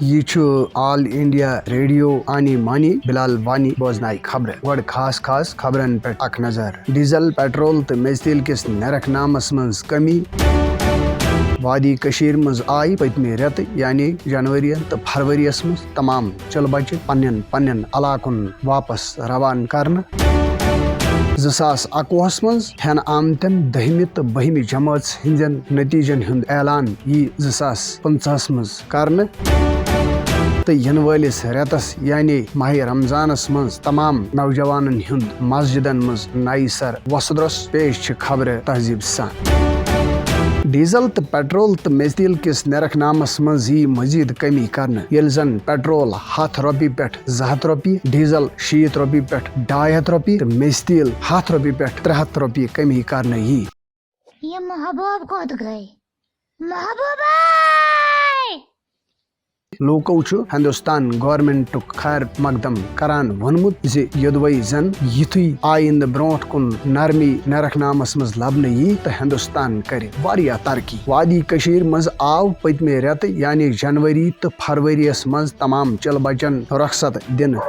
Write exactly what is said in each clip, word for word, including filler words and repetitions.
یہِ چھُ آل India radio آنی مانی بلال وانی بوزنایہِ خبرٕ۔ گۄڈٕ خاص خاص خبرن پٮ۪ٹھ اکھ نظر۔ ڈیزل، پیٹرول تہٕ میٚژِ تیل کِس نرخ نامس منٛز کمی۔ وادی کٔشیٖر منٛز آیہِ پٔتمہِ رٮ۪تہٕ یعنی جنوری تہٕ فروری یَس منٛز تمام چِلہٕ بچہِ پننٮ۪ن پننٮ۪ن علاقن واپس روانہٕ کرنہٕ۔ زٕ ساس اَکوُہَس منٛز ہٮ۪نہٕ آمتٮ۪ن دٔہمہِ تہٕ بٔہمہِ جمٲژ ہٕنٛدٮ۪ن نتیجن ہُنٛد اعلان یی زٕ ساس پٕنٛژٕہَس منٛز کرنہٕ تہٕ یِنہٕ وٲلِس رٮ۪تس یعنی ماہِ رمضانس منٛز تمام نوجوانن ہُنٛد مسجدن منٛز نَیہِ سر وۄسہٕ درٛوس۔ پیش چھِ خبرٕ تہذیٖب سان۔ ڈیزل تہٕ پیٹرول تہٕ میٚژِ تیل کِس نرخ نامس منٛز یی مزید کمی کرنہٕ، ییٚلہِ زن پیٹرول ہتھ رۄپیہِ پٮ۪ٹھ زٕ ہتھ رۄپیہِ، ڈیزل شیٖتھ رۄپیہِ پٮ۪ٹھ ڈاے ہتھ رۄپیہِ تہٕ میٚژِ تیل ہتھ رۄپیہِ پٮ۪ٹھ ترٛےٚ ہتھ رۄپیہِ کمی کرنہٕ یی۔ یہِ محبوب کوٚت گٔے؟ محبوبے! لوٗکو چھُ ہندوستان گورنمنٹُک خیر مقدم کران ووٚنمُت زِ یوٚدوَے زن یِتھُے آیندٕ برونٛٹھ کُن نرمی نرخ نامس منٛز لبنہٕ یی تہٕ ہندوستان کرِ واریاہ ترقی۔ وادی کٔشیٖر منٛز آو پٔتمہِ رٮ۪تہٕ یعنی جنوری تہٕ فروری یَس منٛز تمام چِلہٕ بچن رۄخصت دِنہٕ،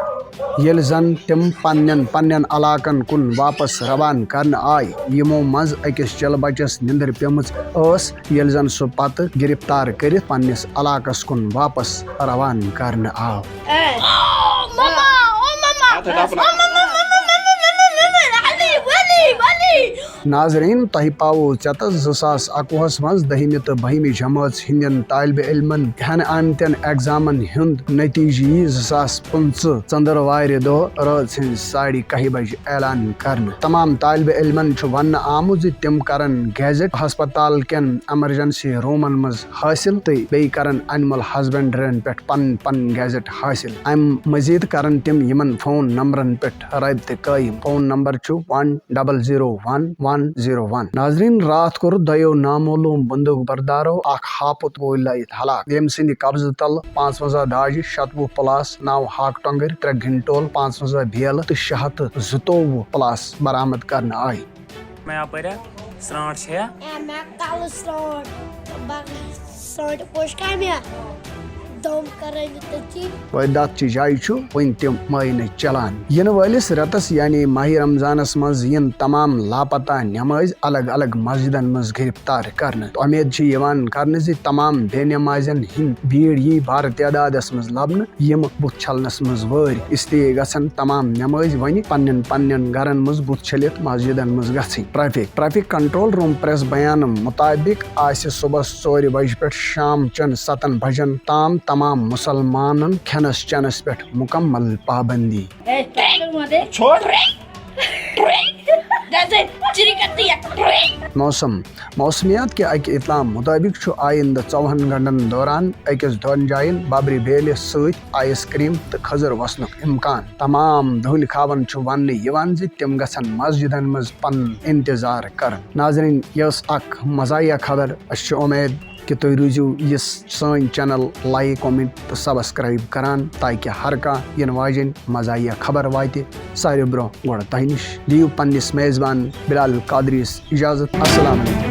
ییٚلہِ زن تِم پننٮ۪ن پننٮ۪ن علاقن کُن واپس روانہٕ کرنہٕ آیہِ، یِمو منٛز أکِس چِلہٕ بچس نِندٕر پیمٕژ ٲس، ییٚلہِ زن سُہ پتہٕ گرفتار کٔرِتھ پننِس علاقس کُن واپس روانہٕ کرنہٕ آو۔ مما، او مما، او مما، مما، مما، مما، مما، مما، ولی، ولی، ولی۔ ناظرین، تۄہہِ پاوو ژٮ۪تس زٕ ساس اَکوُہَس منٛز دٔہمہِ تہٕ بٔہمہِ جمٲژ ہٕنٛدٮ۪ن طالبہِ علمن ہٮ۪نہٕ آمتٮ۪ن ایگزامن ہُنٛد نتیجہٕ یی زٕ ساس پٕنٛژٕہ ژٔندٕروارِ دۄہ رٲژ ہٕنٛزِ ساڑِ کاہہِ بجہِ اعلان کرنہٕ۔ تمام طالبہِ علمن چھُ وننہٕ آمُت زِ تِم کرن گیزٹ ہسپتال کٮ۪ن ایمرجنسی رومن منٛز حٲصِل تہٕ بیٚیہِ کرن اینیمل ہسبنڈرین پٮ۪ٹھ پنٕنۍ پنٕنۍ گیزٹ حٲصِل۔ امہِ مزید کرن تِم یِمن فون نمبرن پٮ۪ٹھ رٲبطہٕ قٲیِم۔ فون نمبر چھُ ون ڈبل زیٖرو ون ون زیٖرو ون۔ ناظرین، راتھ کوٚر دۄیو نامعلوم بندوق بردارو اکھ ہاپُت گوٗلۍ لٲیِتھ ہلاک، ییٚمہِ سٕنٛدِ قبضہٕ تلہٕ پانٛژوَنٛزاہ داجہِ، شتوُہ پلاس، نو ہاکہٕ ٹۄنٛگٕرۍ، ترٛےٚ گھنٹول، پانٛژوَنٛزاہ بیلہٕ تہٕ شےٚ ہتھ تہٕ زٕتووُہ پلاس برآمد کرنہٕ آیہِ۔ میں اپٲرۍ ہا، سرٛانٛٹھ چھےٚ؟ اے، مےٚ کَلہٕ سرٛانٛٹھ، باقٕے سرٛانٛٹھ پوش کامہِ ہا، دم کران تٔتی۔ واردات چہِ جایہِ چھُ وُنہِ تہِ معاینہٕ چلان۔ یِنہٕ وٲلِس رٮ۪تس یعنی ماہِ رمضانس منٛز یِن تمام لاپتہ نمٲزۍ الگ الگ مسجدن منٛز گرفتار کرنہٕ۔ اُمید چھِ یِوان کرنہٕ زِ تمام بے نمازٮ۪ن ہٕنٛد بھیڑ یی بارٕ تعدادس منٛز لبنہٕ، یِم بُتھ چھلنس منٛز وٲرۍ۔ اس لیے گژھن تمام نمٲزۍ وۄنۍ پننٮ۪ن پننٮ۪ن گرن منٛز بُتھ چھٔلِتھ مسجدن منٛز گژھٕنۍ۔ Traffic, traffic control room press بیان مطابق آسہِ صبحس ژورِ بجہِ پٮ۪ٹھ شام چٮ۪ن ستن بجن تام تمام مسلمانن کھٮ۪نس چٮ۪نس پٮ۪ٹھ مکمل پابندی۔ چھوڑ۔ موسم، موسمیات کہِ اکہِ اطلاع مطابق چھُ آیندٕ ژوٚوُہن گھنٹن دوران أکِس دۄن جاین ببرِ بیلہِ سۭتۍ آئس کریم تہٕ کھٔزٕر وسنُک امکان۔ تمام دھوٗلہِ خاون چھُ وننہٕ یِوان زِ تِم گژھن مسجدن منٛز پنُن انتظار کرُن۔ ناظرین، یہِ ٲس اکھ مزاحیہ خبر۔ اسہِ چھِ اُمید کہِ تُہۍ روٗزِو یہِ سٲنۍ چینل لائک، کمنٹ تہٕ سبسکرائب کران، تاکہ ہر کانٛہہ یِنہٕ واجٮ۪ن مزاحیہ خبر واتہِ ساروی برونٛہہ گۄڈٕ تۄہہِ نِش۔ دِیِو پننِس میزبان بلال قادریَس اجازت۔ السلام علیکم۔